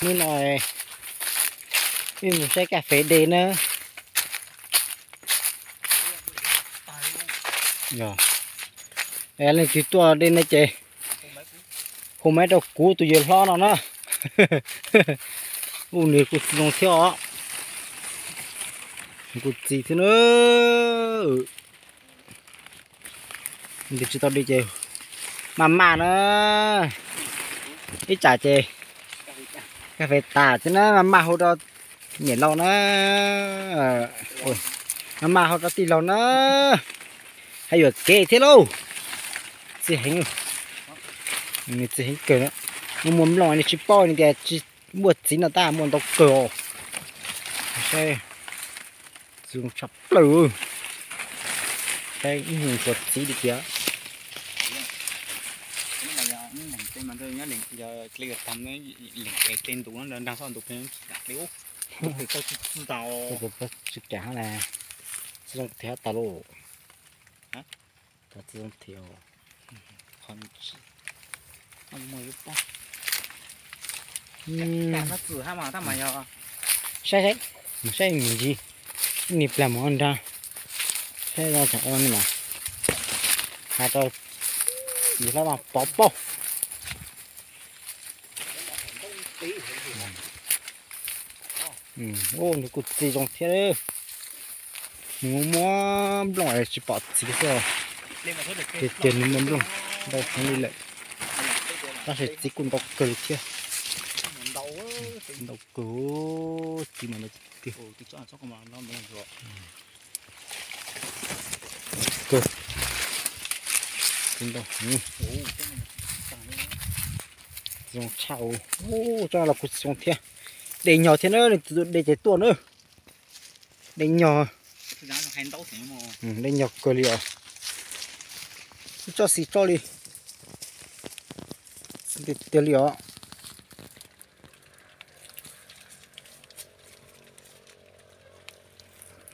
Hnub no wb mus saib kas fes de na. Yog leej twg tuaj de no ces hu maiv rau kuv tus yawg hlob no na. Ub, nws kuj txi zoo thiab os. Nws kuj txi thiab na. Nws tsis tau de ces maj maj na. Ib tsam ces kas fes tas thiab na, maj maj hu rau niam laus na, maj maj hu rau tij laug na. Haj yuam kev thiab lauj. Txi heev, nws txi heev kawg. Muaj muaj nplooj nws tsis paub nws tias tsis muaj txiv no tab muaj ntau kawg os. Saib, txi zoo tshaj plaws. Saib ib hnub tsuas txiv li tiag. Tsis kam na, txi zoo thiab tas lauj. Txi zoo thiab. Saib saib, mus saib me ntsis, ib niag plag mus ua nrag, saib zoo tseem ua li mas, has rau yus hlob mas pov pauj. Ub, nws kuj txi zoo thiab. Nws muaj muaj nplooj tsis pom txiv xwb. Tiag tiag nws muaj nplooj ntau heev li lawm, tab sis txiv kuj ntau kawg li thiab. Ntau kawg, txiv mas ntau tiag tiag. Kawg, txiv ntau heev. Txi zoo tshaj, ub, tsob no los kuj txi zoo thiab. De nyog thiab na, nws tus de ces tuaj na. De nyog, de nyog kawg li os. Txi tsob xis tsob li, tiag tiag li os.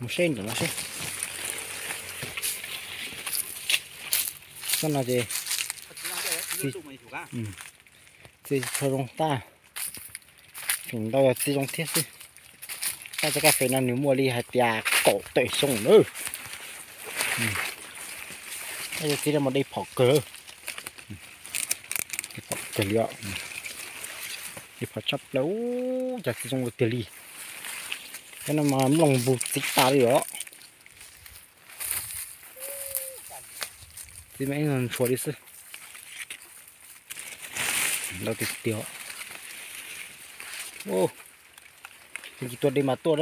Mus saib ntawm no seb. Tsob no ces txi tsis tshua zoo tab. Feem ntau yog txi zoo thiab xwb. Tab tsob kas fes no nws muaj li hais tias kaum tawm xyoo lawm. Tab yog txiv no mas de phom kawg, de phom kawg li os. De phom tshaj plaws, ub, cas txi zoo tiag li. Cov no mas nplooj npug txiv tas li os. Txiv mas ib no ntshua li xwb. Ntau tiag tiag. Tus twg tuaj de mas tuaj,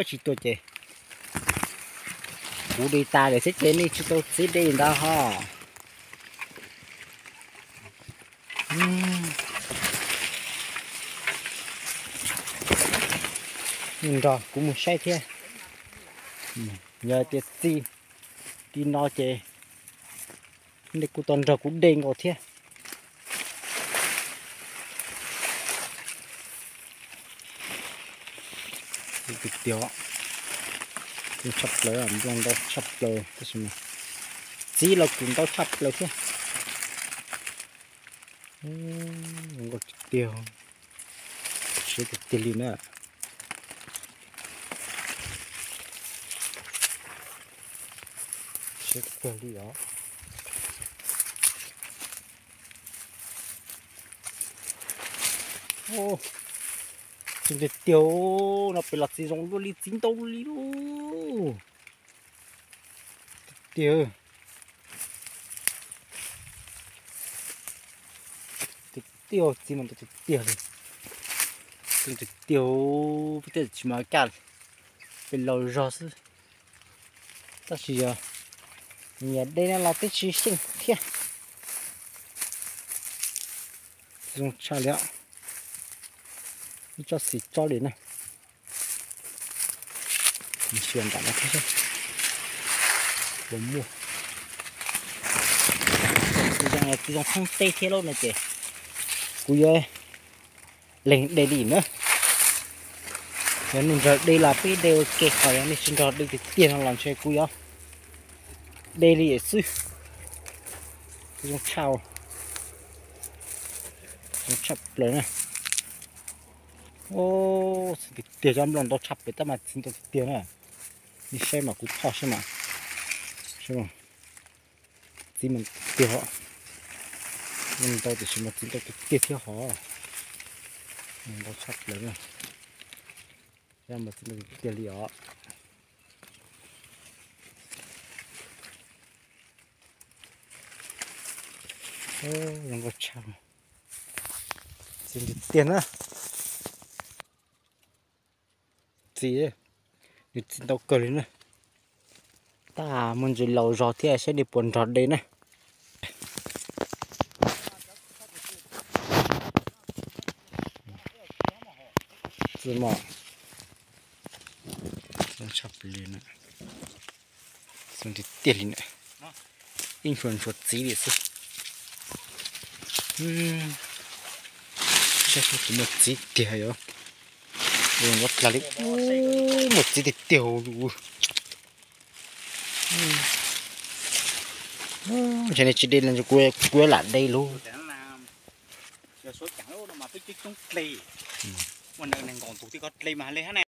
tsis tuaj ces kuv de tas lawm xwb ces nej tsis tau txiv de ntawd ho. Nrog kuv mus saib thiab. Yog tias txi li no ces nej kuj tau nrog kuv de nkaus thiab. Tiag tiag, txi tshaj plaws, nplooj ntau tshaj plaws tab sis mas txiv los kuj ntau tshaj plaws thiab. Zoo nkauj tiag tiag, siab tiag tiag li na. Siab kawg li os. Txi tiag tiag, no pem los txiv zoo luaj li txiv ntau li lauj. Tiag tiag, txiv mas ntau tiag tiag li. Txi tiag tiag, peb tej tsis mas kaj pem laus zog xwb. Tab sis yog nyias de no los twb tsis xyeej thiab. Zoo tshaj li, ib tsob xis tsob li na. Mus xyuas nram no thiab seb puas muaj. Txi zoo, txi zoo thoob teb thiab lauj no ces kuv yuav lees de li na. Yog nej nrog de los peb de ua ke, ho yog nej tsis nrog de tiag tiag no los ntshe kuv yuav de li xwb. Zoo tshaj, zoo tshaj plaws na. Txiv tiag tiag, cov nplooj ntau tshaj plaws tab mas txiv ntau tiag tiag na. Nej saib mas kuv thaij saib mas, saib mas, txiv mas tiag, nplooj ntau tiam sis mas txiv ntau tiag tiag thiab hos. Ntau tshaj plaws na. Yog mas txiv ntau tiag tiag li os. Zoo nkauj tshaj. Txiv tiag tiag na. Txiv, nws txiv ntau kawg li na. Tab muaj ntsis laus zog thiab, saib nej puas nrog de na. Txiv mas zoo tshaj plaws li na. Zoo tiag tiag li na. Ib ntshua ntshua txiv li xwb. Saib saib puas muaj txiv tiag yom. Ua dlaab li, muaj txiv tiag tiag. Ntshe nej tsis de los kuv kuv lam de lauj.